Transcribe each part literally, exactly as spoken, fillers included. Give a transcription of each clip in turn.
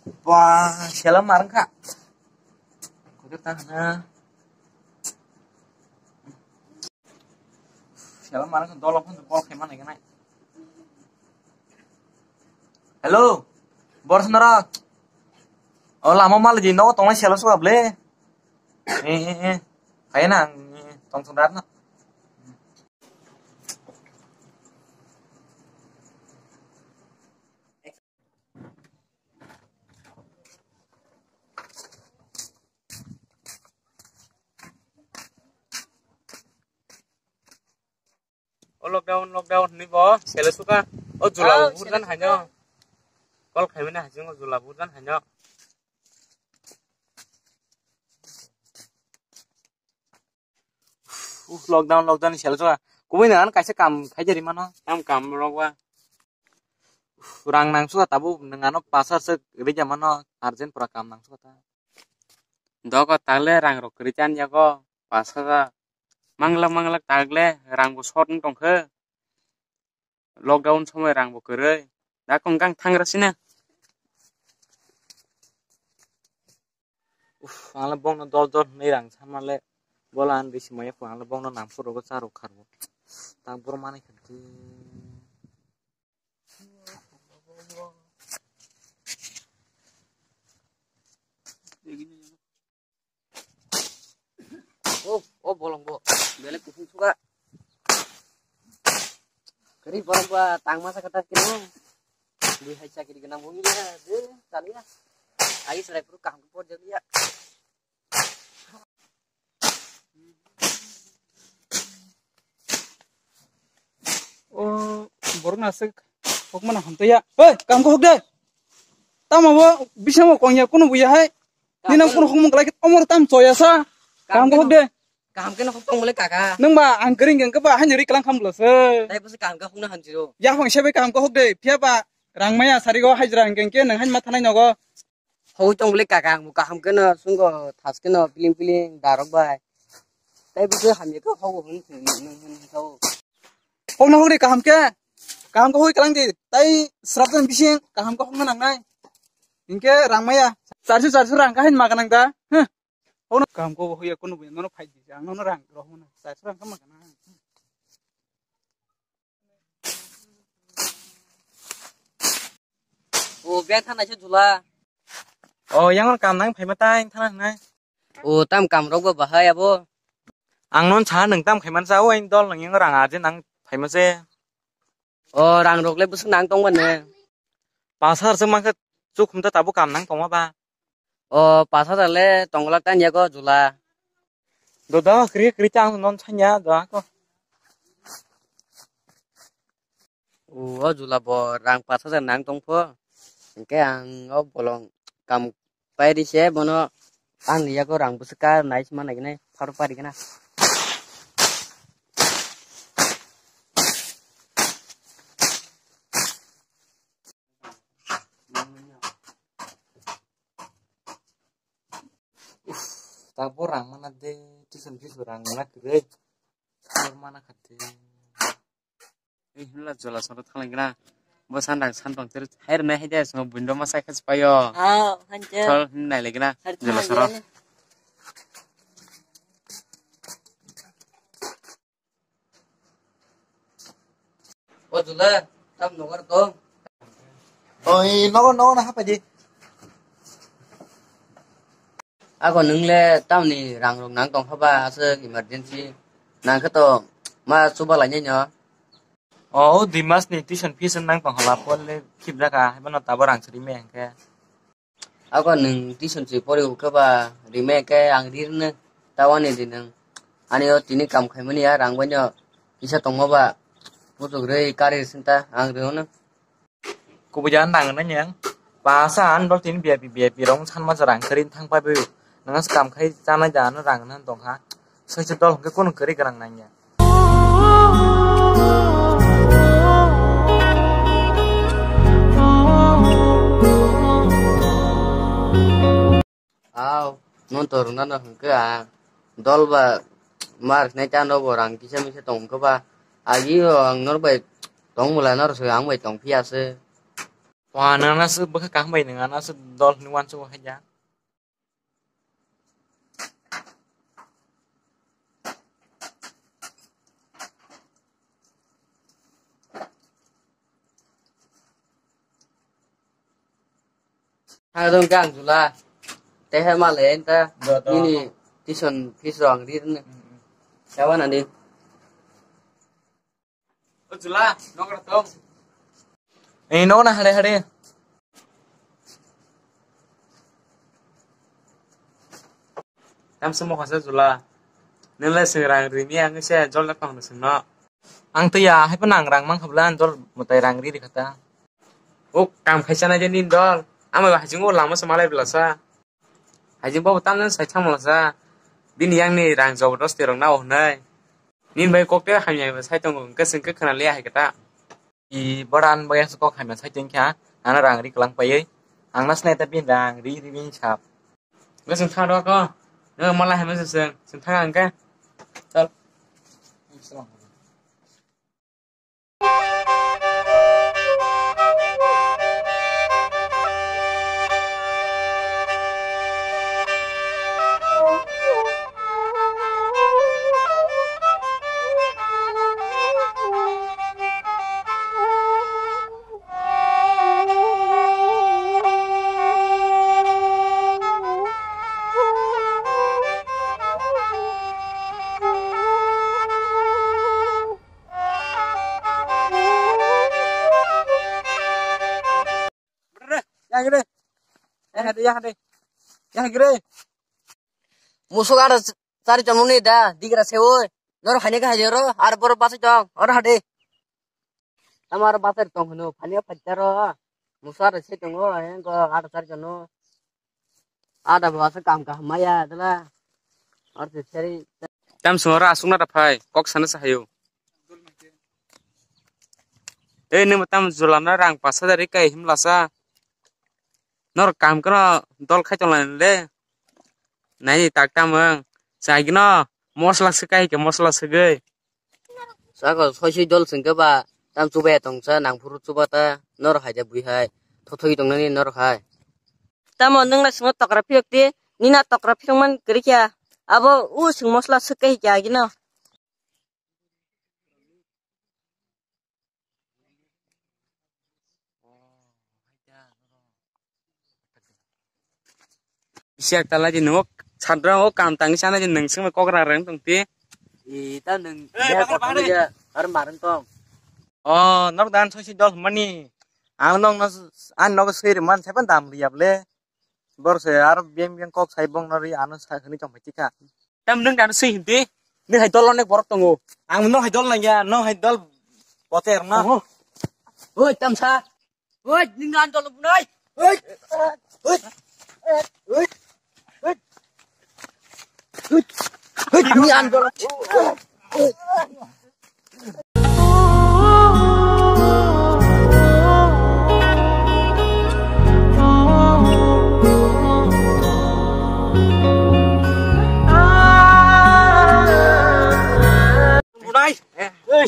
Ba, sela marang kha. Kau ta na. Sela marang kha, dolo phone call khai mana kena. Hello, Borsonara. O lama mal di no tong sela suka ble. Eh, eh, eh. Kaya na, eh, tong song dar na. O lockdown, lockdown ni bo sele suka. O jula burdan haino. Call khaimani hajing o jula burdan haino. Uf, lockdown, lockdown ni sel suka. Kubui nang kaisa kam khaijari mano. Tam kam rok ba. Uf, rang nang suka tabuk nang ano pasar se rija mano urgent pura kam nang suka ta. Doko tagle rang rok kwrwi chan yago pasar. Manglak manglak tagle rang bo short wng tongkhe. Lockdown somoi rang bo kwrwi. Da kong kang thangra sina. Uf, ang le bongno dol dol hwnwi rang samale bola an bisi maya kho ang le bongno nang phuru cha rok kharbo. Ta bor mani kha. O, o bolong bo. Belek kusung suka. Kari bolong ba tang masa kata kino. Dui hai chakri gana bumi ya. De, chaliya. Ai serai puru kaham por jaliya. O, borok na aswk hok mano hamtwi ya. Oi, kaham khe hok de. Tamo bo bisamo kongya kunu buya hai. Nini ang kunu hokmung kalai khe omor tam choya sa. Kaham khe hok de. Kaham khe no hok tong mole kaka. Nung ba ang kering keng khe ba haino ri kalang kham bwlasa. Tai bwswk kaham khe hokna hamsio. Ya hong se bai kaham khe hok de. Phiya ba rang maya sari go hajra hing keng khe nang hain ma thanai nogo. Hok tong mole kaka ang bo kaham khe no sungo thas khe no piling piling darok bai. Tai bwswk hamya khe hok hwn nung hwn khe. Hokna hokri kaham khe. Kaham khe hoi kalang di. Tai srap jan bising kaham khe hokna nangnai. Hinkhe rang maya. Charso charso rang khe hain ma kanang da. Huh. Hokna kaham khe hoya kunu buya nono phai di. Ang nono rang rohmano. Charso rang khe ma kanang. O beng thana se jula. O yang kam nang phaima tai thana nai. O tam kam rok bo bahai abo. Ang non sa nang tam khaiman sa o ang dol nang yang rang aje nang phaima se. O rang rok le bwswk nang tong bane. Pas hajar se mangkha chukhum ta tabuk kam nang tongma ba. O pas hajar le tong glak tan yago jula. Doda kri kri chang non sanya da ko. O, o jula bo rang pas hajar nang tong pho. Hinkhe ang o bolong kam pairi se bono ang ni yago rang bwswk ka nai sima nai gnai pharo pari gana. Tabuk rang mana de, tuition fees bo rang mana kwrwi. Tabuk mana kha de. Ei, hwnla jula soro thang lai gana. Bo sandang santong ter hai rwnai hai de, so bundo ma sai kha se paio. Ah, hanche. Thol hin nai lai gana. Jula soro. O jula, tam nogo tong. Oi, nogo, nogo na hapai di. Ako nung le tamni rang rok nang tong haba aswk emergency. Nang khe to ma chuba lai nai no. O, o dui mas ni tuition fees nang tong hala pol le khip jaka, haiba no tabo rang sari me hwnkhe. Ako nwng tuition se pori ukhe ba rime khe ang rirno tawani di nwng. Ani o tini kam khaimani ya rang baino kisa tongma ba puchuk rwi kari sinta ang riono. Kubui jagani nang nai yang. Pasa an dol tini B I P, B I P rong sanma je rang kari thang pai bai. Nang as kam khai chanai jagano rang nan tong ha. Soicha dol hwnkhe kunu kwrwi gwnang nangya. Aw, non to rwna no hwnkhe ang dol ba mar khnai ta no bo rang kisa misa tong khe ba agi o ang nor bai tong mula nor se ang bai tong phiya se. Pwa nana se bwkha kaham bai nang ana se dol hwnwi uansuk hai ya. Hai dong kang jula. Tei hai ma le enta. Do, do. Nini tuition fees rong ri ne. Sawa nani. O jula, nok ra tong. Ei, nok na hare hare. Tam se mokha se jula. Nele se rang rini ang se jol na tong se no. Ang to ya, hai pa nang rang mang khabla ang jol mutai rang ri ri khata. O kam khaisa na je nin dol. Ama ba hajing o lama se malai bla sa. Hajing bo tam jan sai thang mo sa. Bini yang ni rang jobrosti rong na o hnai. Nin bai kok te hamya ba sai tongo, hwnkhe chwng khe khna liya hai khe ta. I boran bai kok hamya sai tong kha, ano rang ri klang paiwi. Ang nas nai ta bin rang ri ri bin sap. Hwnkhe chwng thang rw ko. Nwng mala hamya se chwng, chwng thang ang khe. Chal. Yang gede. Yang gede, yang gede. Yang gede. Musuk ada cari jomoni da, digra sewo. Nor hanya ke hajero, ar bor basa jong, or hade. Tamar basa tong hino, hanya pajaro. Musar se tongo, hengko ada cari jono. Ada basa kam ka maya dala. Ar se seri. Tam sungora asungna da phai, kok sana sahayo. Ei, nwng tam julamna rang pas hajar kai himlasa. Nor kam kano dol khai tongla le. Nai tak tamang. Chai gino mosla swkai ke mosla swgwi. Sako soi soi dol singke ba tam chubai tongsa nang phuru chuba ta nor haida bui hai thothoi tongnani nor hai. Tamo nwng na singo tokra phiyok ti nina tokra phiyok man kwrwi kya abo u sing mosla swkai kya gino. Siak tala di nuk sadra o kam tang sana di nung sing kokra reng tong ti. I ta nung ya kokra ya ar marang tong. Oh, nok dan sosi dol mani. Ang nok no an nok sir man sepan dam liap le. Bor se ar biang biang kok sai bong nari ano sai hwnwi tong phai tikha. Tam nwng dan sui hindi. Nwng hai dol onek borok tongo. Ang no hai dol nangya, no hai dol boter na. Oho. Oi, tam sa. Oi, nwng dan dol bunai. Oi. Oi. Oi. Oi. Oi. Oi, nwng dan dol. Bunai. Ei.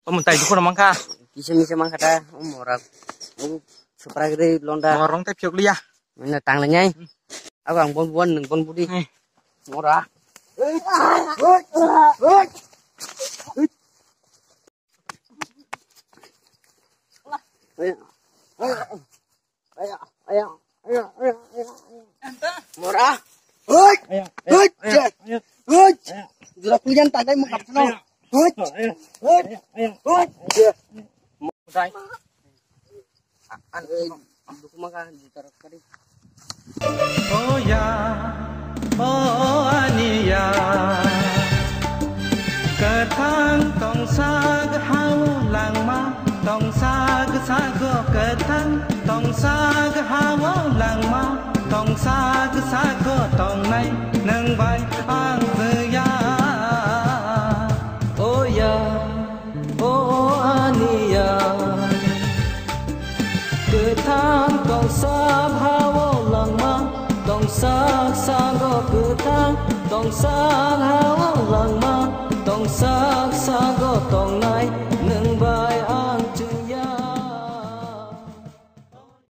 Omo tai dukhu rw mankha. Kisa misa mankha ta, omo rak. Omo supra gri londa. Morong tai phiyok liya. Mana tang lanyai. Abo ang bon bon nung bon budi. Hey. Mora. Aya, aya, aya, aya, aya, aya. Mora. Hoi. Aya, aya, hoi. Aya, aya. Hoi. Aya. Jura kulian tandai mukap seno. Hoi. Aya. Hoi. Aya, aya. Hoi. Dai. An, an, dukuma ka jutar kari. Oh ya, oh aniya. Kwthang tongsa gwhao langma, tongsa gwsago kwthang, tongsa gwhao langma, tongsa gwsago tongnai, nwng bai ang thwiya. O ya, o aniya. Kwthang tongsa bhao langma, tongsa sago kwthang, Tongsak ha-o langma, tongsak sago tongnai,